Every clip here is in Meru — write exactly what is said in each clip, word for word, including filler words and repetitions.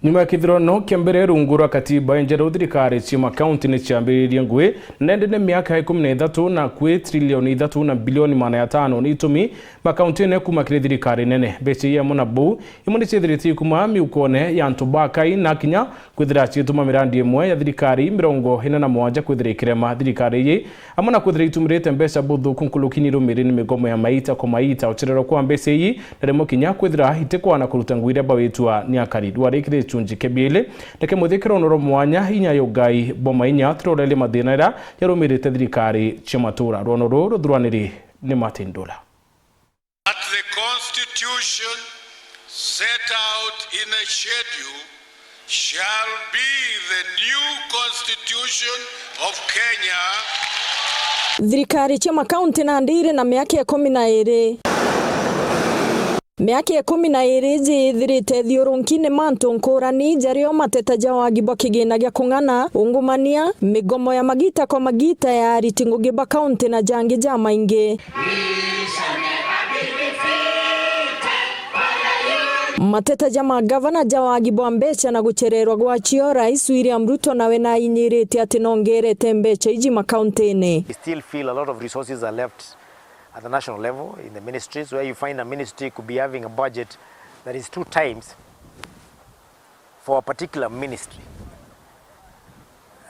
Nyuma ya kithurano kia mbere rungu rwa katiba injeru, thirikari cia makaunti ni ciambiririe ngui, na indi ni miaka ikumi na ithatu na kwi trilioni ithatu na bilioni magana atano ni itumi makaunti-ini kuma kiri thirikari nene. Mbeca ii amwe na buu, imwe ni ciithirite ikuma miukone ya antu ba kai na kinya kwithira ciituma mirandi imwe ya thirikari mirongo ina na mugwanja kwithira ikirema. Thirikari ii amwe na kwithira itumirite mbeca buthuku nkuruki ni irumiri ni migomo ya maita kwa maita, ucererwa kwa mbeca ii, na rimwe kinya kwithira itikwana kuruta ngui iria bawitua ni akari. Rwari kiri gicunji kia biiri, na kia muthia kiri rwono rwa mwanya inya ya ugai bwa mainya, turorerie mathina iria jarumirite thirikari cia matura. Rwono ruu ruthuraniri ni Martin Ndula. That the constitution set out in a schedule shall be the new constitution of Kenya. Thirikari cia makaunti nandi iri na miaka ikumi na iiri. Miaka ikumi na iiri iji ithirite thiurunki ni mantu nkurani, jario mateta ja wagi bwa kigina gia kung'ana, ungumania, migomo ya magita kwa magita ya ariti ngugi ba kaunti na jangi jamaingi. Mateta ja magavana ja wagi bwa mbeca na gucererwa gwacio, Rais William Ruto nawe nainyirite ati nongerete mbeca iji makaunti-ini. We still feel a lot of resources are left at the national level in the ministries, where you find a ministry could be having a budget that is two times for a particular ministry,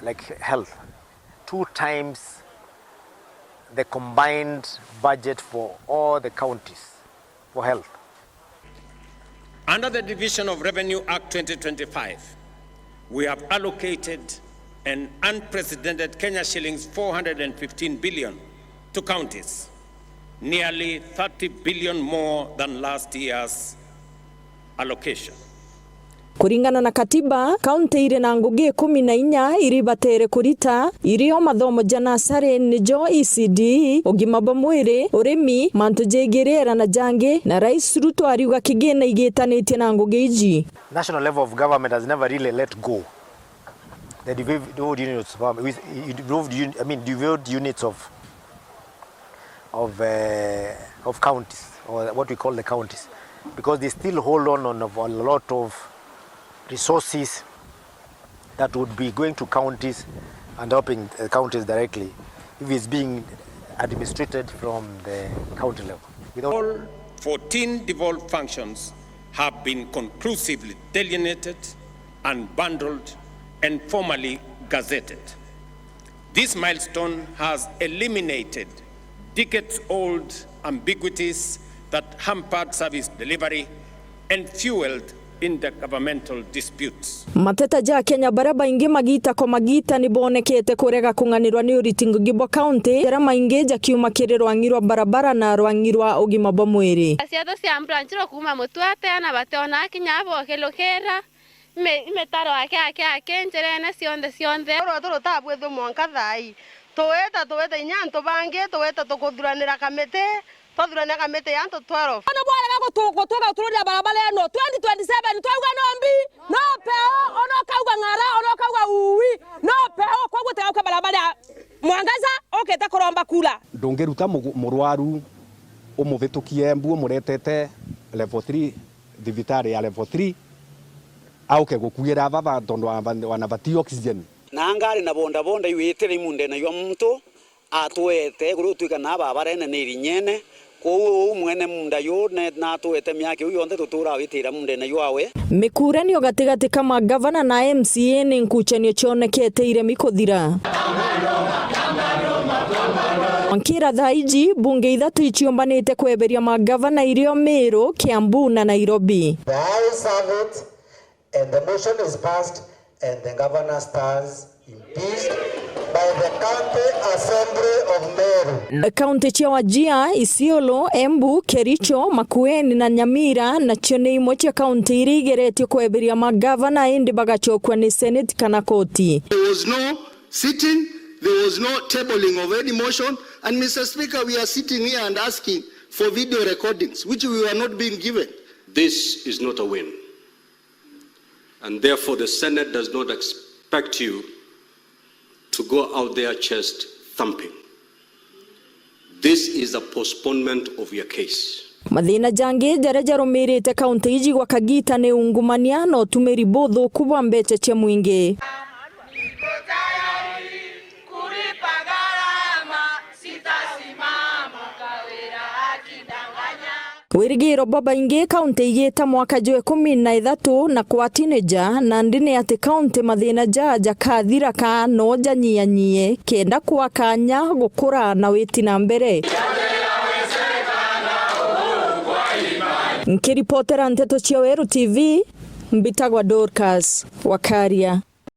like health, two times the combined budget for all the counties for health. Under the Division of Revenue Act twenty twenty-five, we have allocated an unprecedented Kenya shillings four hundred and fifteen billion to counties, nearly thirty billion more than last year's allocation. Kuringana na katiba, kaunti iri na ngugi ikumi na inya iria ibatere kurita, irio mathomo ja nasari, nijo E C D, ugima bwa mwiri, urimi, mantu jegii riera na jangi, na Rais Ruto ariuga kigina igitanitie na ngugi iji. National level of government has never really let go the devolved units of, devolved un-, I mean, devolved units of of, uh, of counties, or what we call the counties, because they still hold on, on of a lot of resources that would be going to counties and helping, uh, counties directly if it's being administered from the county level. Without All fourteen devolved functions have been conclusively delineated, unbundled, and formally gazetted. This milestone has eliminated decades-old ambiguities that hampered service delivery and fueled intergovernmental disputes. Mateta ja Kenya baria baingi magita kwa magita ni bonekete kurega kung'anirwa ni uriti ngugi bwa kaunti, jaria maingi jakiuma kiri rwang'i rwa barabara na rwang'i rwa ugima bwa mwiri. Ciatho cia ambulance rukuma Mutuate, ana bateona kinya abo ukilukira. Ime-, imitaro ake, ake, ake, njirene cionthe, cionthe. Rwatu rutabwithwe mwanka thaai. Tuwita, tuwita inya antu bangi, tuwita tukuthuranira kamiti, twathuranira kamiti ya antu twelve. Bono bwarega gutu-, gutwika gutururira barabara ino twenty twenty-seven, twauga no mbi, no peo, ona ukauga ng'ara, ona ukauga uwi, no peo, koguo tigauke barabara ya Mwangaza, ukite kuromba kura. Ndungiruta mugu-, murwaru umuvitukie Embu umuretete level three, thibitari ya level three, auke gukuira baba tondu wa-, wana bati oxygen. Na ngari na bodaboda iwitire imundene ywa muntu atwete, kuri utwika na babarene ni irinyene. Kwou uu mwene munda yu ne-, natwete miaka iu yonthe tutura awitira mundene ywawe. Mikuranio gatigati ka magavana na M C A ni nkuchanio cionekete iremi kuthira. Nkira thaa iji, mbunge ithatu iciumbanite kweberia magavana irio Meru, Kiambu na Nairobi. The ayes have it, and the motion is passed, and the governor stands impeached by the County Assembly of Meru. Kaunti cia Wajir, Isiolo, Embu, Kericho, Makueni na Nyamira nacio ni imwe cia kaunti iria igeretie kweberia magavana indi bagacokua ni seneti kana koti. There was no sitting, there was no tabling of any motion, and Mister Speaker, we are sitting here and asking for video recordings, which we were not being given. This is not a win, and therefore the Senate does not expect you to go out there chest thumping. This is a postponement of your case. Mathina jangi jaria jarumirite kaunti iji gwa kagita ni ungumania na utumiri buthuku bwa mbeca cia mwingi. Wirigiro bwa baingi kaunti igita mwaka jwa ikumi na ithatu na kwa teenager, nandi ni ati kaunti mathina jaa jakathira ka no janyiyanyie kenda kwa kanya gukura na witi na mbere. Nkiripotera nteto cia Weru T V, mbitagwa Dorcas Wakaria.